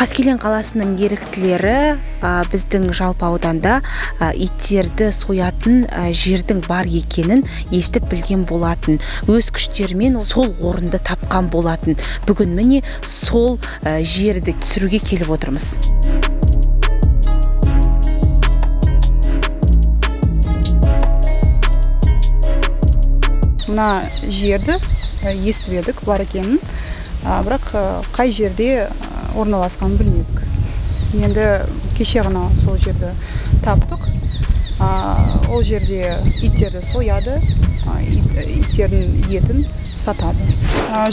Қаскелең қаласының еріктілері біздің жалпы ауданда иттерді соятын жердің бар екенін естіп білген болатын. Өз күштерімен сол орынды тапқан болатын. Бүгін міне сол жерді түсіруге келіп отырмыз. Мына жерді естіп едік бар екенін, бірақ қай жерде орналасқанын білмедік. Енді кеше ғана сол жерді таптық. Ол жерде иттерді сояды, иттердің етін сатады.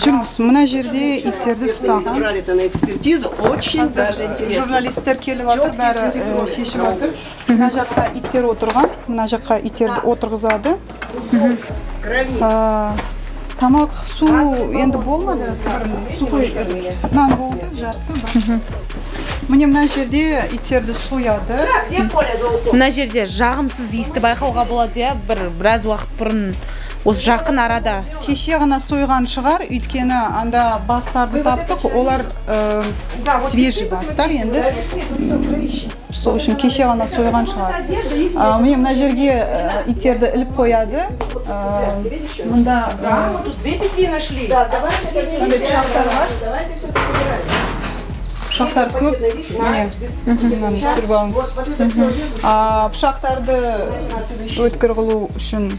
Жүрміз, мына жерде иттерді ұстаған. Забрали это на экспертизу, очень даже интересно. Журналисттер келіп жатыр, бәрі шешіп жатыр. Мына жаққа иттер отырған, мына жаққа иттерді отырғызады. Крови. Тамақ, су енді болмады. Сухой нан болды, жатты. Бірақ. Міне мына жерде иттерді сояды. Где поле золотое? Мына жерде жағымсыз иісті байқауға болады, иә, біраз уақыт бұрын осы жақын арада. Кеше ғана сойған шығар, өйткені анда бастарды таптық, олар свежий бастар енді. Сол үшін кеше ғана сойған шығар. Міне мына жерге иттерді іліп қояды. Мында Да, тут две петли нашли. Да, давайте мындай пышақтар бар. Давайте все пособираем. Пышақтар көп. Міне, мынаны түсіріп алыңыз. Пышақтарды өткір қылу үшін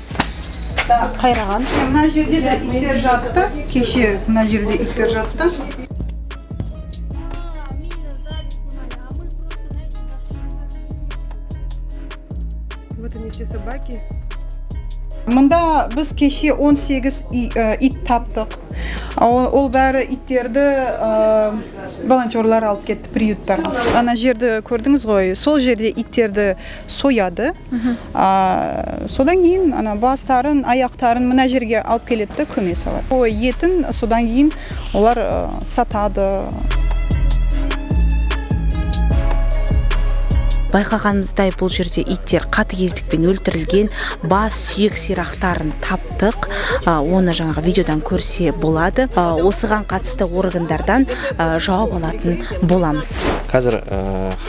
қайраған. Мына жерде де иттер жатты. Кеше мына жерде иттер жатты. Вот они все собаки. Мында біз кеше 18 ит таптық. Ол бәрі иттерді волонтерлар алып кетті приюттарға. Ана жерді көрдіңіз ғой, сол жерде иттерді сояды. Содан кейін ана бастарын, аяқтарын мына жерге алып келеді де көме салады. Ой, етін содан кейін олар сатады. Байқағанымыздай, бұл жерде иттер қатыгездікпен өлтірілген, бас сүйек сирақтарын таптық. Оны жаңағы видеодан көрсе болады. Осыған қатысты органдардан жауап алатын боламыз. Қазір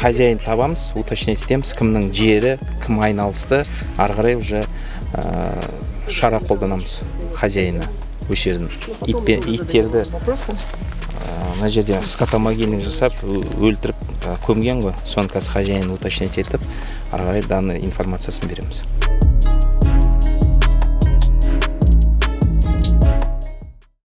хозяин табамыз, уточнять етеміз, кімнің жері, кім айналысты, ары қарай уже шара қолданамыз хозяина осы жердің. Иттерді мына жерде скотомогильник жасап, өлтіріп, көмген ғой. Соны қазір хозяин уточнять етіп, ары қарай данный информациясын береміз.